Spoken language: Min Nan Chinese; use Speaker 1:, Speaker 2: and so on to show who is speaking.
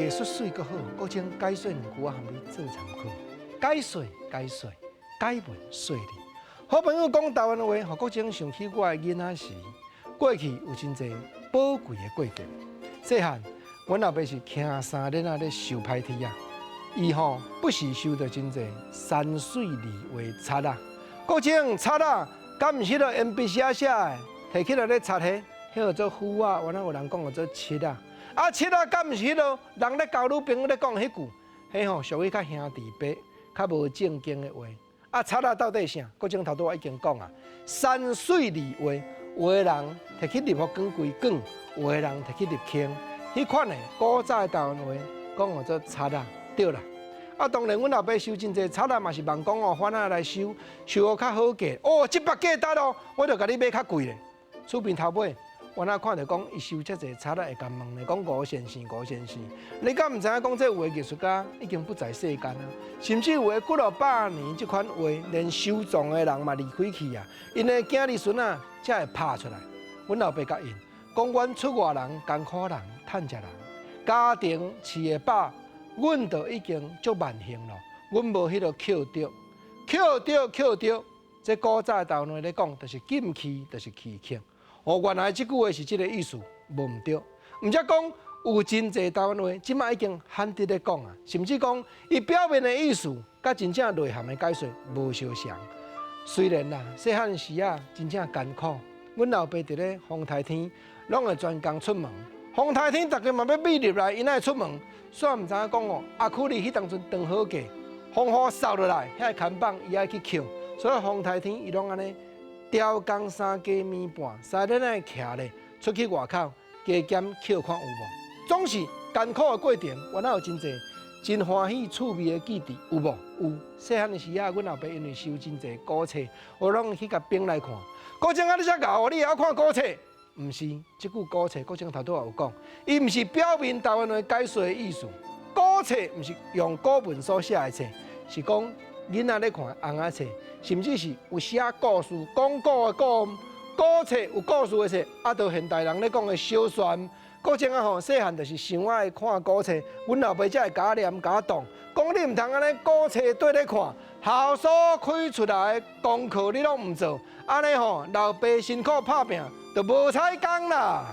Speaker 1: 藝術媠閣好，國清解說兩句，我含你做參考。解說解說，解文說理。好朋友講台灣話，予國清想起我的囡仔時，過去有真濟寶貴的過程。細漢，阮老爸是騎三輪仔咧收歹鐵仔，伊吼不時收著真濟山水字畫冊仔。國清冊仔，敢毋是彼个鉛筆寫寫的，提起來咧擦彼，彼叫做斧仔，原來有人講叫做拭仔。啊，拭仔敢毋是彼个人咧交女朋友咧講彼句，彼吼屬於較兄弟白、較無正經的話。啊，冊仔到底啥？國清頭拄仔已經講啊，山水字畫，有的人提去入予卷規卷，有的人提去入空。彼款的古早的台灣話講叫做冊仔，對啦。啊，當然，阮老爸收真濟冊仔嘛是望講哦，番仔來收，收予較好價。哦，這筆價值哦，我就共你買較貴咧。厝邊頭尾，我若看著講伊收遮濟冊仔，會共問咧，講吳先生，吳先生，你敢毋知影講這畫藝術家已經不在世間啊？甚至有的幾落百年這款畫，連收藏的人嘛離開去啊，𪜶的囝兒孫仔才會拍出來。阮老爸佮𪜶講，阮出外人艱苦人趁食人，家庭飼會飽，阮就已經足萬幸咯。阮無彼个扣著，扣著扣著，這古早台灣話咧講，就是禁區，就是欺客。哦，原來這句話是這个意思，無毋對。毋則講有真濟台灣話，這馬已經罕佇咧講啊，甚至講伊表面的意思，佮真正內涵的解說無相像。雖然啦，細漢時啊，真正艱苦。阮老爸佇咧風颱天，攏會專工出門。風颱天，逐家嘛欲覕入來，𪜶愛出門，煞毋知影講哦。阿庫里彼當陣長好價，風雨掃落來，遐個牽棒伊愛去抾，所以風颱天伊攏按呢。刁工三更暝半，三輪仔徛咧，出去外口加減抾看有無。總是艱苦的過程，原來有真濟真歡喜趣味的記憶，有無？有。細漢的時啊，阮老爸因為收真濟古冊，我攏去共反來看。古井啊，你遮𠢕，你會曉看古冊？毋是，這句古冊，國清頭拄仔有講，伊毋是表面台灣話解說的意思。古冊毋是用古文所寫的冊，是講囡仔咧看尪仔冊，甚至是有寫故事、講古的古古冊有故事的冊，啊，著現代人咧講的小說。古井啊吼，細漢就是傷愛看古冊，阮老爸才會共我念、共我擋，講你毋通按呢古冊綴咧看，校所開出來的功課你攏毋做，按呢吼，老爸辛苦拍拚，就無彩工啦。